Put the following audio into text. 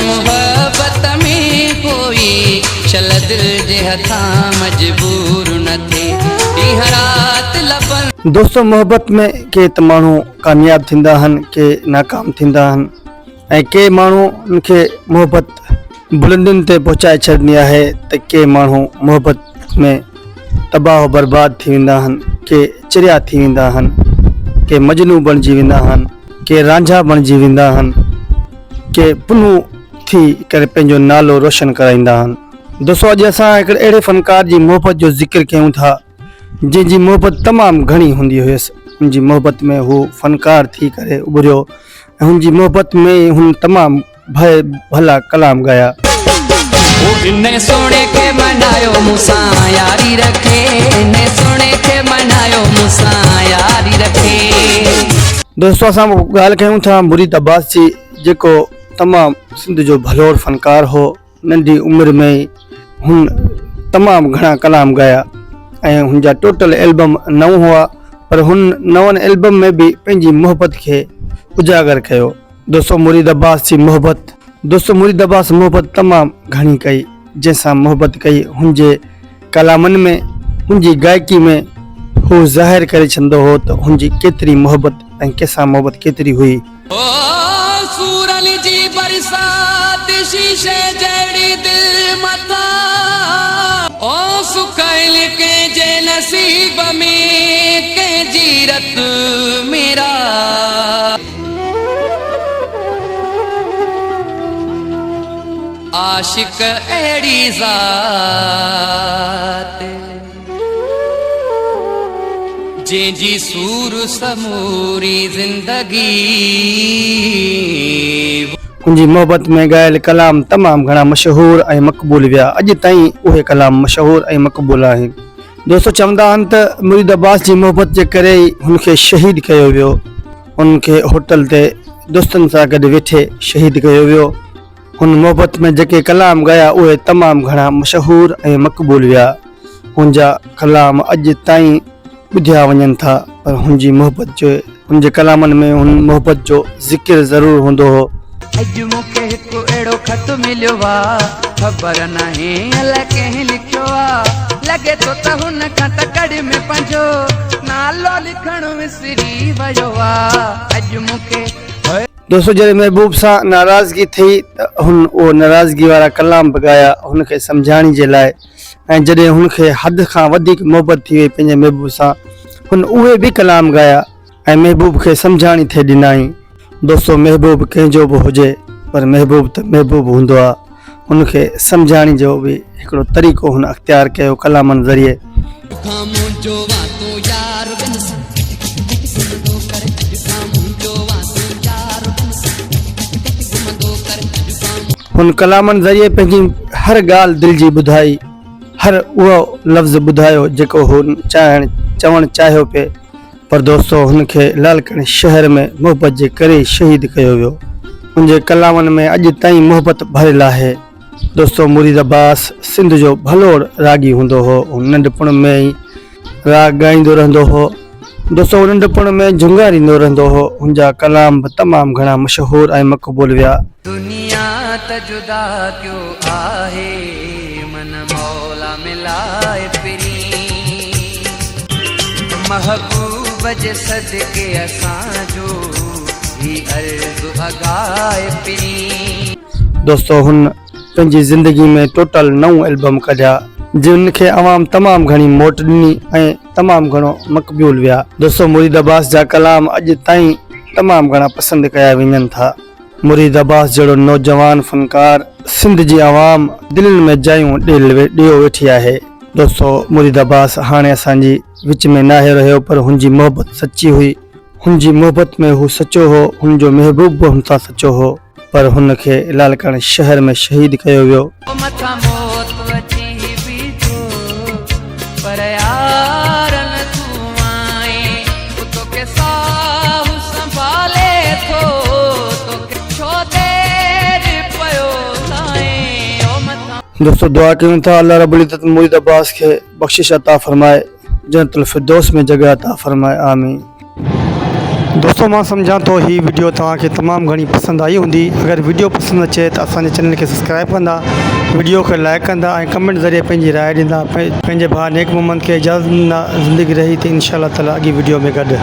محبت ۾ ڪوئي شل دل جي هٿان مجبور نه ٿئي ڏينهن رات لبن. دوستو محبت ۾ ڪي ته ماڻهو ڪامياب ٿيندا آهن ڪي ناڪام ٿيندا آهن ۽ ڪي ماڻهو ان کي محبت بلندين تي پهچائي ڇڏندي آهي ته ڪي ماڻهو محبت ۾ تباهه و برباد ٿي ويندا آهن ڪي چريا ٿي ويندا آهن ڪي مجنون بڻجي ويندا آهن ڪي رانجها بڻجي ويندا آهن ڪي پنهون ٿي ڪري پنهنجو نالو روشن ڪرائيندا آهن. دوستو اڄ اسان هڪڙي اهڙي فنڪار جي محبت جو ذڪر ڪيون ٿا جنهن جي محبت تمام گهڻي هوندي هيس هن جي محبت ۾ هو فنڪار ٿي ڪري اڀريو ۽ هن جي محبت ۾ ئي هن تمام ڀئي ڀلا ڪلام ڳايا. انهي سهڻي کي منايو مون سان ياري رکي انهي سهڻي کي منايو مون سان ياري رکي. دوستو اسان ڳالهه ڪيون ٿا مريد عباس جي جيڪو تمام سنڌ جو ڀلوڙ فنڪار هو ننڍي عمر ۾ ئي هن تمام گهڻا ڪلام ڳايا ۽ هن جا ٽوٽل البم نو هئا پر هن نون البم ۾ به پنهنجي محبت کي اجاگر ڪيو. دوستو مريد عباس جي محبت دوستو مريد عباس محبت تمام گهڻي ڪئي جنهن سان محبت ڪئي هن جي ڪلامن ۾ هن جي گائڪي ۾ هو ظاهر ڪري ڇڏندو هو ته هن جي ڪيتري محبت ۽ ڪنهن سان محبت ڪيتري هئي. او سورن جي برسات شيشي جهڙي دل مٿان او سڪايل ڪنهن جي نصيب ۾ ڪنهن جي رت ۾ رات. عاشق اهڙي ذات جنهن جي سور سموري زندگي. هن جي محبت ۾ ڳايل ڪلام تمام گهڻا مشهور ۽ مقبول ويا اڄ تائين اهي ڪلام مشهور ۽ مقبول آهن. دوستو چوندا آهن ته مريد عباس جي محبت جي ڪري ئي هن کي شهيد ڪيو ويو. هن کي هوٽل تي دوستن سان گڏ ويٺي شهيد ڪيو ويو. هن محبت ۾ جيڪي ڪلام ڳايا اهي تمام گهڻا مشهور ۽ مقبول ويا. هن جا ڪلام اڄ تائين ٻڌيا وڃن ٿا پر هن جي محبت جي هن جي ڪلامن ۾ هن محبت جو ذڪر ضرور هوندو هو. اڄ مون کي هڪ اهڙو خط مليو آ، خبر ناهي الائي ڪنهن لکيو آ، لڳي ٿو ته هن کان تڪڙ ۾ پنهنجو نالو لکڻ وسري ويو آ، اڄ مون کي. دوستو جڏهن محبوب سان ناراضگي ٿي ته هن اهو ناراضگي وارا ڪلام به ڳايا هن کي سمجهاڻي جي لاء ۽ جڏهن هن کي حد کان وڌيڪ محبت ٿي وئي پنهنجي محبوب سان هن اهي به ڪلام ڳايا ۽ محبوب کي سمجهاڻي ٿي ڏنائين. دوستو محبوب ڪنهن جو به هجي پر محبوب ته محبوب هوندو آ هن کي سمجهاڻي جو به هڪڙو طريقو هن اختيار ڪيو ڪلامن ذريعي. کان منهنجو واتو يار ٻن سان گهٽ گهٽ گهمندو ڪر اڄ کان منهنجو واتو يار ٻن سان گهٽ گهٽ گهمندو ڪر اڄ کان. هن ڪلامن ذريعي پنهنجي هر ڳالهه دل جي ٻڌائي هر اهو لفظ ٻڌايو جيڪو هن چاهڻ چوڻ چاهيو پئي. پر دوستو هن کي لاڙڪاڻي شهر ۾ محبت جي ڪري شهيد ڪيو ويو. هن جي ڪلامن ۾ اڄ تائين محبت ڀريل آهي. دوستو مريد عباس سنڌ جو ڀلوڙ راڳي هوندو هو. هو ننڍپڻ ۾ ئي راڳ ڳائيندو رهندو هو. دوستو هو ننڍپڻ ۾ جهونگاريندو رهندو هو. هن جا ڪلام به تمام گهڻا مشهور ۽ مقبول ويا. دنيا ته جدا ڪيو آهي من مولا ملائي پرين محبوب جي صدقي اسان جو هي عرض اگهائي پرين. دوستو هن پنهنجي زندگي ۾ ٽوٽل نو البم ڪڍيا جن کي عوام تمام گهڻي موٽ ڏني ۽ تمام گهڻو مقبول ويا. دوستو مريد عباس جا ڪلام اڄ تائين تمام گهڻا پسند ڪيا وڃن ٿا. مريد عباس جهڙو نوجوان فنڪار سنڌ جي عوام دلين ۾ جايون ڏيو ويٺي آهي. دوستو مريد عباس هاڻي اسان جي وچ ۾ ناهي رهيو پر هن جي محبت سچي هئي هن جي محبت ۾ هو سچو هو هن جو محبوب به هن سان سچو هو پر هن کي لاڙڪاڻي شهر ۾ شهيد ڪيو ويو. مٿان موت اچي بيٺو پر يار نه تون آئين توکي ساهه سنڀالي ٿو توکي ڇو دير پيو لائين او مٿان. دوستو دعا ڪيون ٿا الله رب العزت مريد عباس کي بخشش عطا فرمائي جنت الفردوس ۾ جڳهه عطا فرمائي آمين. دوستو مان سمجهان ٿو هي وڊيو توهان کي تمام گهڻي پسند آئي هوندي اگر وڊيو پسند اچي ته اسان جي چينل کي سبسڪرائب ڪندا وڊيو کي لائڪ ڪندا ۽ ڪمينٽ ذريعي پنهنجي راء ڏيندا پنهنجي ڀاء نيڪ محمد کي اجازت ڏيندا زندگي رهي ته انشاء الله تعالي اڳي وڊيو ۾ گڏ.